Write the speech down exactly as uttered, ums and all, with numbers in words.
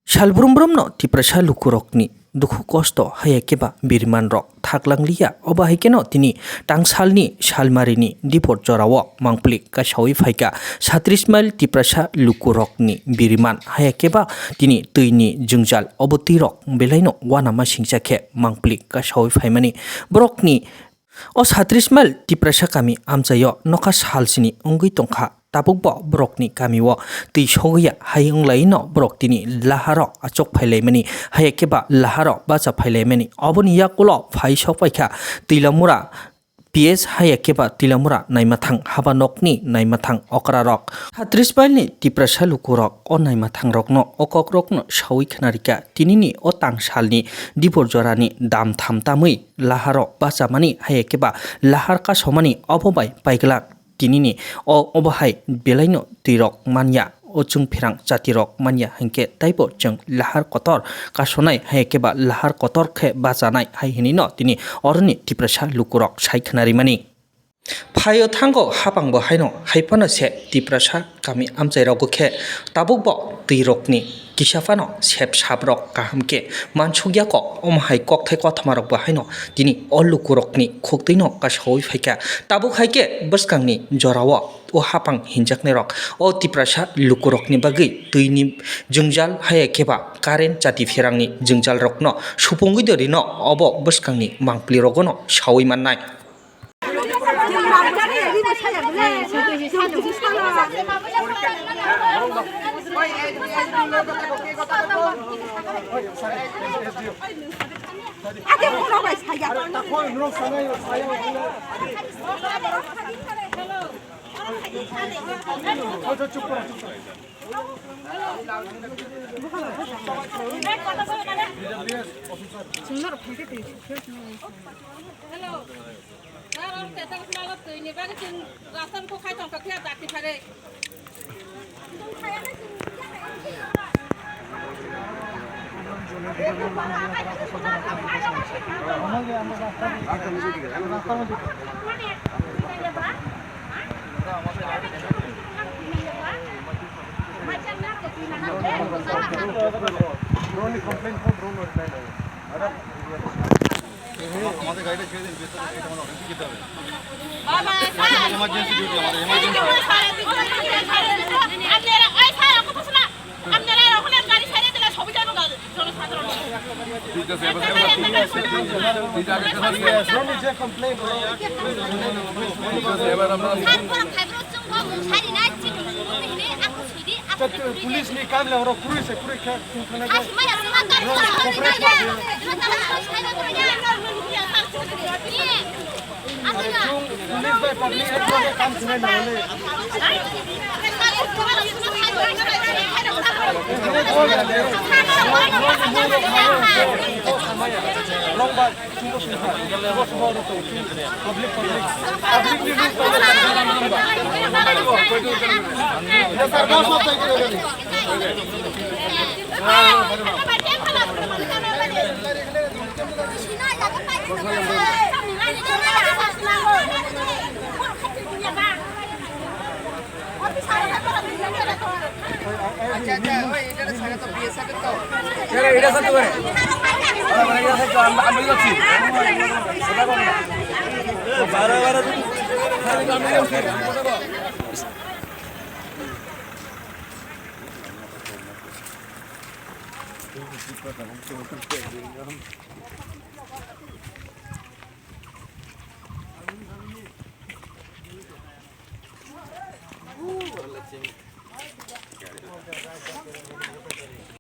Salbrum brumno Tiprasa lukurokni dukhu kosto haya keba birimanrok thaklangliya, obo hai kheno tini tangsalni salmarini dipor jorao mangpli kasawi phaikha. Satris mile Tiprasa lukurokni biriman haya keba tini twini jwngjal, obo twirok belaino uanama singcha khe mangpli kasawi phaimani. Borokni O satris mile Tiprasa kami amchaio nokha salsini wngwi tongkha. Tabukbo borokni kamio twi sogwiya hai wnglaino borok tini laharo achuk phailaimani, haya khe ba laharo bacha phailaimani. Oboni yakulo phai sokpaikha Twilamura P S, haya khe ba Twilamura naimathang haba nokni naimathang okrarok. Satris mile ni Tiprasa lukurok o naimathangrokno o kokrokno sawi khnarikha. Tinini o tangsalni dipor jorani dam tham tamwi laharo bachamani, haya khe ba lahar kasomani obo bai paiglak tinini o, obo hai belaino twirok manya, o chwng phirang chatirok manya hinkhe taibo chwng lahar kotor kasonai, haya khe ba lahar kotor khe bachanai hai hinwi no tini oroni Tiprasa lukurok sai khnarimani. Phaio thango hapangbo haino hai phano se Tiprasa kami amchairogo khe tabukbo twirokni kisa phano sep saprok kaham khe mansukya kok. Omo hai kokthai kothoma rokbo haino tini o lukurokni khuktwino kasawi phaikha. Tabuk hai khe bwskangni jorao o hapang hinjaknairok o Tiprasa lukurokni bagwi twini jwngjal, haya khe ba current chati phirangni jwngjalrokno supungwi de rino obo bwskangni mangpli rogono sawi mannai. Hello. Nang ang petang selalu tu ini bagi tin rasan ko khai tong kakia dati pare. Drone complaint for drone reply. আমাদের গাড়িটা ছেড়ে দিন, বিএসএফ গাড়িটা আমাদের অফিসে যেতে হবে। বাবা, স্যার। এমার্জেন্সি ডিউটি, আমাদের এমার্জেন্সি। আপনারা, ওই স্যার, কথা শোনা। আপনারা ওখানে গাড়ি ছেড়ে দিলে সুবিধা হবে জনসাধারণ। ঠিক আছে, এবার ঠিক আছে, এবার আমরা স্যার, পুরো vibration. Police ni kam le oro kurui se kurui khe tong thangna jai. Police bai public ek loge kam khlai na hole. Wrong bai. আচ্ছা, আচ্ছা, ওই, এটা সারা তো বিয়ে সাথে তো। এটা সাথে করে। আমরা, আমরা এটা সাথে তো, আমরা, আমরা যাচ্ছি। বারো, বারো।